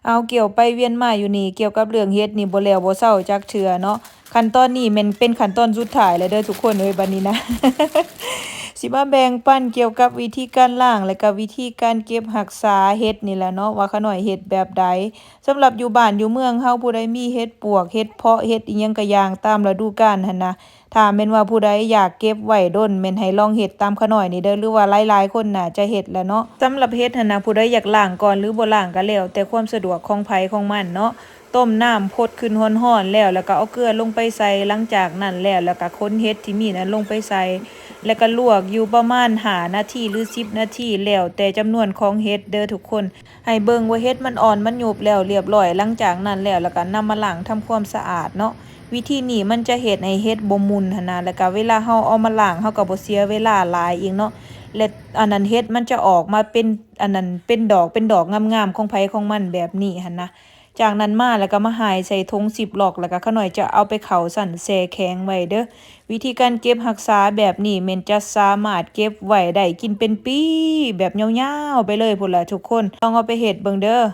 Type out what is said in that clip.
ເອົາ ກ່ຽວໄປວຽນມາຢູ່ນີ້ ກ່ຽວກັບເລື່ອງເຫັດນີ້ບໍ່ແລ້ວບໍ່ເຊົາຈັກເທື່ອເນາະ. ຂັ້ນຕອນນີ້ແມ່ນເປັນຂັ້ນຕອນສຸດທ້າຍແລ້ວເດີທຸກຄົນເອີຍ ບັດນີ້ນະ ຊິມາແບ່ງປັນກ່ຽວກັບວິທີການລ້າງ ແລະກະວິທີການເກັບຮັກສາເຫັດນີ້ແຫຼະເນາະ ວ່າຂະນ້ອຍເຮັດແບບໃດ. ສຳລັບຢູ່ບ້ານຢູ່ເມືອງເຮົາ ຜູ້ໃດມີເຫັດປວກ ເຫັດເພາະ ເຫັດອີ່ຫຍັງກະຢ່າງ ຕາມລະດູການຫັ້ນນະ ຖ້າແມ່ນວ່າຜູ້ໃດຢາກເກັບໄວ້ດົນ ແມ່ນໃຫ້ລອງເຮັດຕາມຂະນ້ອຍນີ້ເດີ ຫຼືວ່າຫຼາຍໆຄົນໜ້າຈະເຮັດແຫຼະເນາະ. ສຳລັບເຫັດຫັ້ນນະ ຜູ້ໃດຢາກລ້າງກ່ອນ ຫຼືບໍ່ລ້າງກະແລ້ວແຕ່ຄວາມສະດວກຂອງໃຜຂອງມັນເນາະ. ຕົ້ມນ້ຳພົດຂຶ້ນຮ້ອນໆແລ້ວ ແລ້ວກະເອົາເກືອລົງໄປໃສ່. ຫຼັງຈາກນັ້ນແລ້ວ ແລ້ວກະຂົນເຫັດທີ່ມີນັ້ນລົງໄປໃສ່ ແລ້ວກະລວກຢູ່ປະມານຫ້ານາທີ ຫຼືສິບນາທີ ແລ້ວແຕ່ຈຳນວນຂອງເຫັດເດີທຸກຄົນ. ໃຫ້ເບິ່ງວ່າເຫັດມັນອ່ອນ ມັນຫຍຸບແລ້ວລຽບລ້ອຍ. ຫຼັງຈາກນັ້ນແລ້ວ ແລ້ວກະນຳມາລ້າງທຳຄວາມສະອາດເນາະ. ວິທີນີ້ມັນຈະເຮັດໃຫ້ເຫັດບໍ່ໝຸ່ນຫັ້ນນະ ແລ້ວກະເວລາເຮົາເອົາມາລ້າງ ເຮົາກະບໍ່ເສຍເວລາຫຼາຍອີກເນາະ. ແລະ ອັນນັ້ນ ເຫັດມັນຈະອອກມາເປັນ ອັນນັ້ນ ເປັນດອກ ເປັນດອກງາມໆຂອງໃຜຂອງມັນແບບນີ້ຫັ້ນນະ. ຈາກນັ້ນມາ ແລ້ວກະມາຮ່າຍໃສ່ຖົງຊິບລັອກ ແລ້ວກະຂະນ້ອຍຈະເອົາໄປເຂົ້າຊັ້ນແຊ່ແຂງໄວ້ເດີ. ວິທີການເກັບຮັກສາແບບນີ້ແມ່ນຈະສາມາດເກັບໄວ້ໄດ້ກິນເປັນປີແບບຍາວໆໄປເລີຍພຸ້ນລະທຸກຄົນ. ລອງເອົາໄປເຮັດເບິ່ງເດີ.